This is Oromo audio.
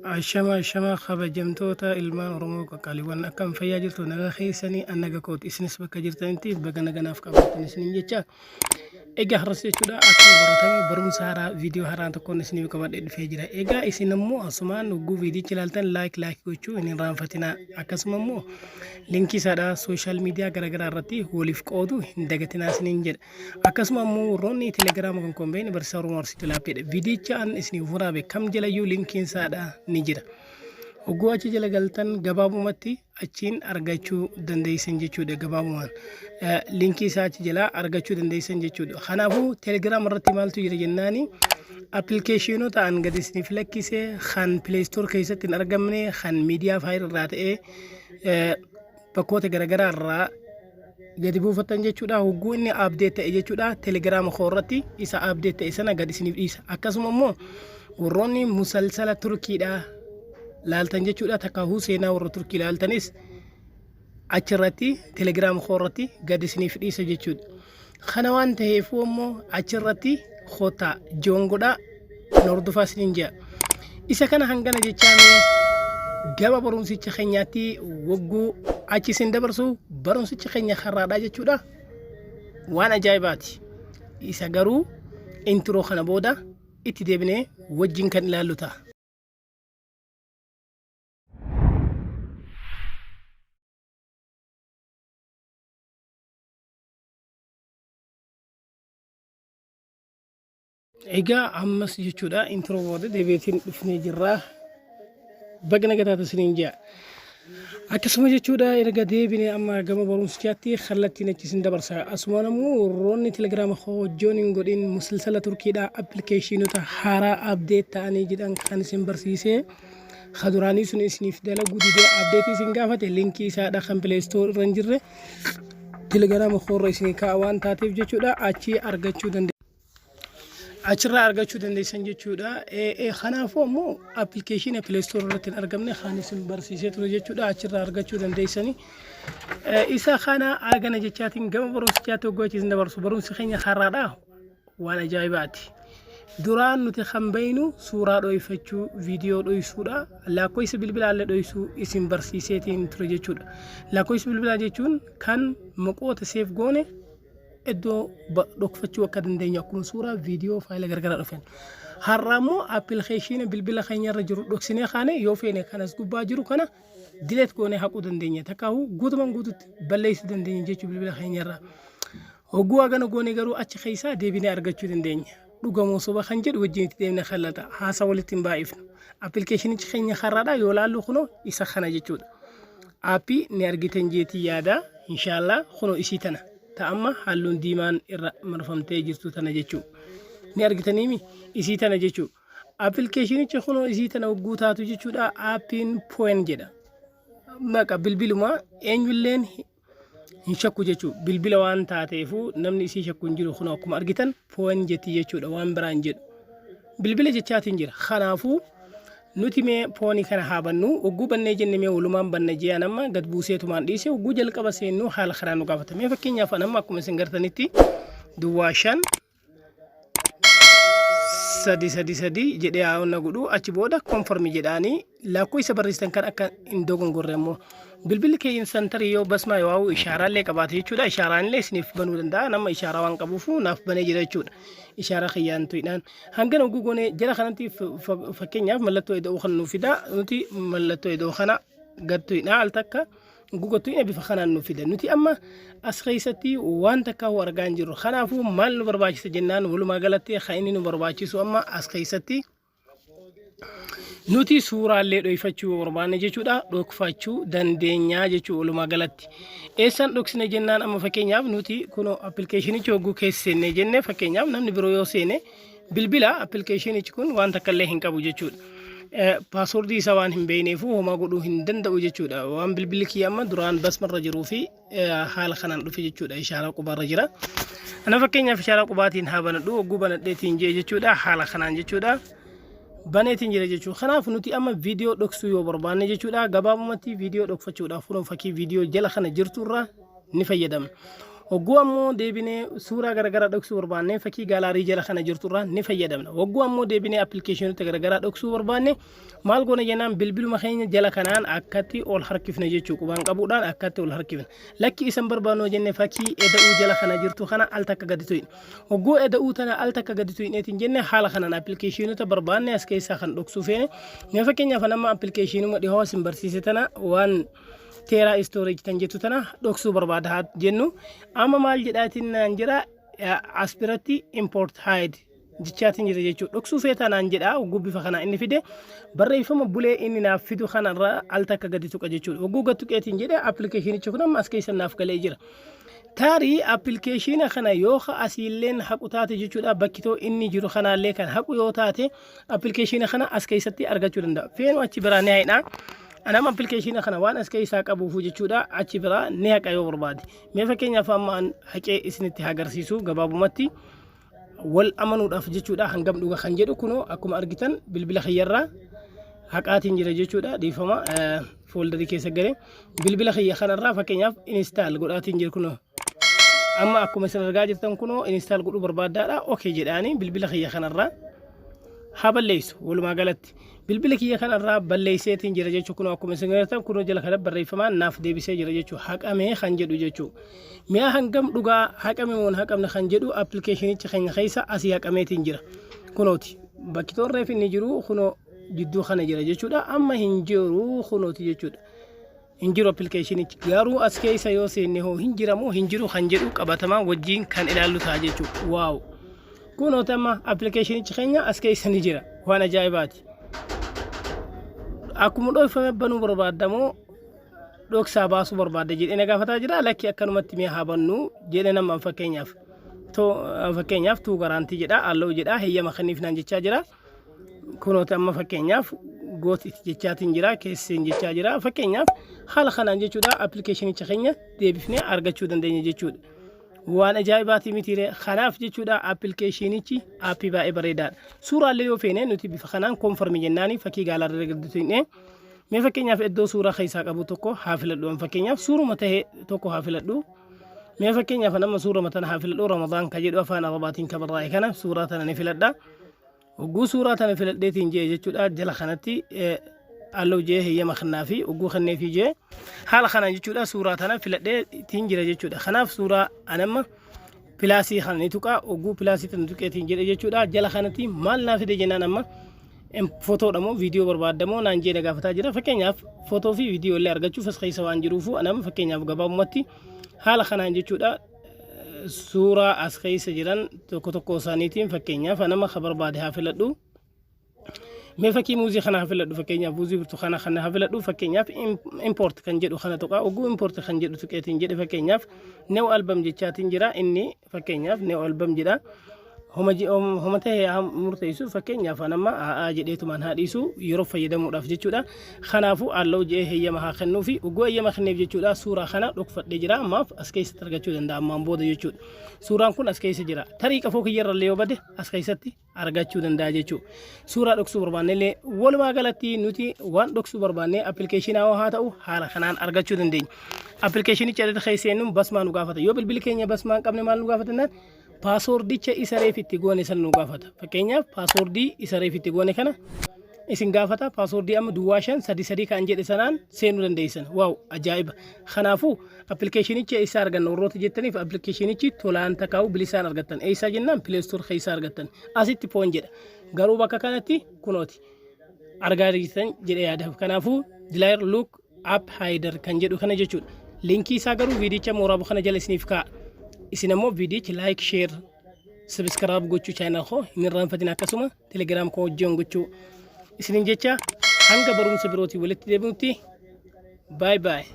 Ashama ashama kabajamtoota ilmaan Oromoo qaqqaaliiwwan, akkam fayyaa jirtu? Nagaa keessanii? An naga kooti, isinis bakka jirtanitti baga naganaaf qabaattan isiniin jecha. Egaa har'as jechuudha akkuma baratame barumsa haaraa, viidiyoo haaraa tokkoon isiniif qabadhee dhufee jira. Egaa isin ammoo asumaan hogguu viidiyicha ilaaltan like like gochuu hin irraanfatinaa. Akkasuma immoo linkii isaadha social media garaagaraa irratti waliif qoodu hin dagatinaa isiniin jedha. Akkasuma ammoo warroonni telegiraama kan koon beekne Barsiisaa Oromoo Arsiitu Laappeedha. Viidiyicha an isiniif waraabe kam jalayyuu linkiin isaadha ni jira. Hogguu achi jala galtan gabaabumatti achiin argachuu dandeessan jechuudha gabaabumaan. Linkii isaa achi jalaa argachuu dandeessan jechuudha. Kanaafuu telegiraama irratti maaltu jira jennaani, appilikeeshinota an gadi isiniif lakkise kan Play Store keessatti hin argamne, kan MediaFire irraa ta'ee bakkoota garaagaraa irraa gadi buufattan jechuudha. Hogguu inni update ta'e jechuudha, telegiraama koo irratti isa update ta'e sana gadi isiniif dhiisa. Akkasuma immoo warroonni musalsala Turkiidha laaltan jechuudha, takkaahuu seenaa warra Turkii laaltanis achirratti telegiraama koo irratti gadi isiniif dhiisa jechuudha. Kana waan ta'eef immoo achirratti kottaa join godhaa, na hordofaa isiniin jedha. Isa kana hangana jechaa mee gama barumsicha keenyaatti wagguu achi isin dabarsu, barumsichi keenya har'aadhaa jechuudha. Waan ajaa'ibaati. Isa garuu intro kana booda itti deebinee wajjin kan ilaallu ta'a. Egaa ammas jechuudha intro booda deebiitiin dhufnee jirra. Baga naga taate isiniin jedha. Akkasuma jechuudha erga deebine amma gama barumsichaatti kallattiin achi isin dabarsa. Asumaan ammoo warroonni telegiraama koo join hin godhin, musalsala Turkiidha appilikeeshinota haaraa update ta'anii jedhan kan isin barsiisee ka duraanii sun isiniif dalaguu didee update isin gaafate, linkii isaadha kan Play Store irra hin jirre telegiraama koo irra isinii kaa'a waan taateef jechuudha achii argachuu dandeessu. Achirraa argachuu dandeessan jechuudha. Kanaafuu ammoo appilikeeshinii Play Store irratti hin argamne kan isin barsiisee ture jechuudha achirraa argachuu dandeessanii. Isa kana agana jechaatiin gama barumsichaatti hogguu achi isin dabarsu, barumsi keenya har'aadha waan ajaa'ibaati. Duraan nuti kan beeynu suuraa dhoyfachuu, viidiyoo dhoysuudha. Lakkoofsa bilbilaallee dhoysuu isin barsiiseetiin ture jechuudha. Lakkoofsa bilbilaa jechuun kan maqoota save goone iddoo dhokfachuu akka dandeenyu, akkuma suuraa, viidiyoo, faayila garagaraa dhufan. Har'a immoo appilikeeshiina bilbila keenya irra jiru dhoksinee kaane yoo feene kanas gubbaa jiru kana delete goonee haquu dandeenya. Takkaahuu guutumaan guututti balleessuu dandeenya jechuu bilbila keenya irraa. Hogguu hagana goone garuu achi keessaa deebinee argachuu dandeenya. Dhugamoo soba kan jedhu wajjin itti deemnee kallata. Haasaa walitti hin baay'ifnu. Appilikeeshinichi keenya har'aadha yoo laallu kunoo isa kana jechuudha. Aappii ni argitan jeetii yaada, inshaallah kunoo isii tana. Ta amma halluun diimaan irra marfamtee jirtu tana jechuu. Ni argitaniimi isii tana jechuu. Appilikeeshinichi kunoo isii tana hogguu taatu jechuudha, aappiin Phone jedha. Maqa bilbiluma eenyulleen hin shakku jechuu, bilbila waan taateefu namni isii shakku hin jiru. Kun akkuma argitan phone jetti jechuudha, waan biraan jedhu bilbila jechaatiin jira. Kanaafuu nuti mee phoneii kana haa bannu. Hogguu bannee jenne, mee walumaan banna jee, an amma gad buuseetumaan dhiise. Hogguu jalqaba seennu haala kanaan nu gaafata. Mee fakkeenyaaf an amma akkuma isin gartanitti 05333 jedhee haa onna godhu. Achi booda confirm jedhaanii lakkoofsa barreessitan kan akka hin dogongorre immoo bilbilli keenya santarii yoo basmaa yoo haa'u ishaaraallee qabaate jechuudha, ishaaraan isiniif banuu danda'a. Nama ishaaraa waan qabuuf naaf banee jira jechuudha. Ishaaraa kiyyaan tu'idhaan hangana oguu goonee jala kanatti fakkeenyaaf mallattoo ida'uu kan nuuf fida. Nuti mallattoo ida'uu kana gad tu'idhaa al takka gugattu bifa kanaan nu fida. Nuti amma as keessatti waan takka hoo argaa hin jirru. Kanaafuu maal nu barbaachisa jennaan, walumaa galatti kan inni nu barbaachisu amma as keessatti nuti suuraallee dhoyfachuu barbaanne jechuudha, dhokfachuu dandeenyaa jechuu. Walumaa galatti eessaan dhoksine jennaan, amma fakkeenyaaf nuti kunoo appilikeeshinichi hogguu keessa seenne jenne, fakkeenyaaf namni biroo yoo seene bilbila appilikeeshinichi kun waan takka illee hin qabu jechuudha. Paaswordii isaa waan hin beekneefu homaa godhuu hin danda'u jechuudha. Waan bilbilli kiyya amma duraan basmarra jiruu fi haala kanaan dhufe jechuudha. Ishaaraa qubaarra jira. Ana fakkeenyaaf ishaaraa qubaatiin haa banadhu. Hogguu banadheetiin jee jechuudha. Haala kanaan jechuudha. Baneetiin jira jechuudha. Kanaaf nuti amma viidiyoo dhoksuu yoo barbaanne jechuudha. Gabaabumatti viidiyoo dhokfachuudhaaf kunoo fakkii viidiyoo jala kana jirtu irraa ni fayyadamna. Hogguu ammoo deebinee suuraa garaagaraa dhoksuu barbaanne, fakkii gallery jala kana jirturraa ni fayyadamna. Hogguu ammoo deebinee appilikeeshinoota garaagaraa dhoksuu barbaanne maal goona jennaan, bilbiluma keenya jala kanaan akkatti ol harkifna jechuu, qubaan qabuudhaan akkatti ol harkifna. Lakki, isan barbaannu jenne, fakkii eda'uu jala kana jirtu kana al takka gadi tuqna. Hogguu eda'uu tana al takka gadi tuqneetiin jenne, haala kanaan appilikeeshinoota barbaanne as keessaa kan dhoksuu feene. Mee fakkeenyaaf nama appilikeeshinuma dhihoo isin barsiise tana, 1 tera storage tan jettu tana dhoksuu barbaada haa jennu. Amma maal jedhaatiin naan jira? As biratti import hide jechaatiin jira jechuudha. Dhoksuu feetaa naan jedha. Hogguu bifa kanaa inni fide, barreeffama bulee inni naaf fidu kanarra al takka gadi tuqa jechuudha. Hogguu gad tuqeetiin jedhe, appilikeeshinichi kun amma as keessa naaf galee jira. Taarii appilikeeshina kana yoo asiilleen haqu taate jechuudha, bakki too inni jiru kanaallee kan haqu yoo taate, appilikeeshina kana as keessatti argachuu danda'a. Feenu achi biraa ni haqna. Anam appilikeeshina kana waan as keessaa qabuufu jechuudha, achi biraa ni haqa yoo barbaade. Mee fakkeenyaaf amma an haqee isinitti agarsiisu, gabaabumatti wal amanuudhaaf jechuudha, hangam dhuga kan jedhu. Kunoo akkuma argitan bilbila kiyyarraa haqaatiin jira jechuudha. Dhiifama, folderii keessa galee bilbila kiyya kanarraa fakkeenyaaf install godhaatiin jira. Kunoo amma akkuma isin argaa jirtan, kunoo install godhuu barbaaddaadha. Okay jedhaanii bilbila kiyya kanarraa haa balleessu. Walumaa galatti bilbila kiyya kanarraa balleesseetiin jira jechuudha. Kunoo akkuma isin agartan, kunoo jala kana barreeffamaan naaf deebisee jira jechuudha, haqamee kan jedhu jechuudha. Mi'a hangam dhugaa haqame moo haqamne kan jedhu, appilikeeshinicha keenya keessa asii haqameetiin jira. Kunooti bakki toorreef inni jiru kunoo jidduu kana jira jechuudha. Amma hin jiru kunooti jechuudha. Hin jiru appilikeeshinichi. Garuu as keessa yoo seenne hoo hin jiramoo hin jiru kan jedhu qabatamaa wajjin kan ilaallu ta'a jechuudha. Wow! Kunooti amma appilikeeshinichi keenya as keessa ni jira. Waan ajaa'ibaati. Akkuma dhoofame banuu barbaadamoo dhoksaa baasuu barbaadda jedhee na gaafataa jira. Lakki, akkanumatti mi'a haa bannu jedhee nama fakkeenyaaf tuu guarantee jedha, allow jedha, heeyyama kenniif naan jechaa jira. Kunooti amma fakkeenyaaf got it jechaatiin jira, keesseen jechaa jira. Fakkeenyaaf haala kanaan jechuudha, appilikeeshinicha keenya deebifnee argachuu dandeenya jechuudha. Waan ajaa'ibaatii mitiire? Kanaaf jechuudha, appilikeeshinichi aappii baay'ee bareedaadha. Suuraalee yoo feene nuti bifa kanaan confirm jennaani fakkii gallery gadi tuqnee, mee fakkeenyaaf iddoo suuraa keessaa qabu tokko haa filadhu. Fakkeenyaaf suuruma ta'e tokko haa filadhu. Mee fakkeenyaaf nama suuruma tana haa filadhu. Ramadaan ka jedhu afaan Arabaatiin ka barraa'e kana suuraa tana ni filadha. Hogguu suuraa tana filadheetiin jee jechuudha, jala kanatti allow jee heeyyama kennaa fi hogguu kenneefii jee, haala kanaan jechuudha, suuraa tana filadheetiin jira jechuudha. Kanaaf suuraa anamma plusii kana ni tuqa. Hogguu plusii tana tuqeetiin jedhe jechuudha, jala kanatti maal naa fide jennaan, amma footoodha moo viidiyoo barbaadamoo naan jee na gaafataa jira. Fakkeenyaaf footoo fi viidiyoo illee argachuuf as keessa waan jiruufu, anama fakkeenyaaf gabaabumatti haala kanaan jechuudha, suuraa as keessa jiran tokko tokko isaaniitiin fakkeenyaaf anama ka barbaade haa filadhu. Mee fakkii muuzii kana haa filadhu. Fakkeenyaaf muuzii burtukaana kana haa filadhu. Fakkeenyaaf import kan jedhu kana tuqaa. Oguu import kan jedhu tuqeetiin jedhe, fakkeenyaaf new album jechaatiin jira. Inni fakkeenyaaf new album jedha. Homa ta'e haa murteessu. Fakkeenyaaf anamma haa jedheetumaan haa dhiisu yeroo fayyadamuudhaaf jechuudha. Kanaafuu allow jedhee heeyyama haa kennuu fi oguu heeyyama kenneef jechuudha, suuraa kana dhokfadhee jira. Ammaaf as keessatti argachuu danda'a ammaan booda jechuudha. Suuraan kun as keessa jira. Tarii qafoo kiyyarrallee yoo bade as keessatti argachuu danda'a jechuudha. Suuraa dhoksuu barbaanne illee, walumaa galatti nuti waan dhoksuu barbaanne appilikeeshinaa haa ta'u haala kanaan argachuu dandeenya. Appilikeeshinicha irra keessa seenuun basmaa nu gaafata. Yoo bilbilli keenya basmaa hin qabne maal nu gaafata jennaan, passwordicha isa reef itti goone san nu gaafata. Fakkeenyaaf passwordii isa reef itti goone kana isin gaafata. Passwordii amma 0533 kan jedhe sanaan seenuu dandeessan. Wow, ajaa'iba! Kanaafuu appilikeeshinicha eessaa arganna warroota jettaniif, appilikeeshinichi tolaan takaa'u bilisaan argattan. Eessaa jennaan, Play Store keessaa argattan. Asitti phone jedha. Garuu bakka kanatti kunooti argaa jirtan jedhee yaada. Kanaafuu Dilaayir Look App Hider kan jedhu kana jechuudha. Linkii isaa garuu viidicha mooraa kana jala isiniif kaa'a. Isin ammoo viidichi like, share, subscribe gochuu channel koo hin irraanfatin, akkasuma Telegram koo wajjin gochuu isinin jecha, hanga barumsa birootii walitti deebinutti, bye bye.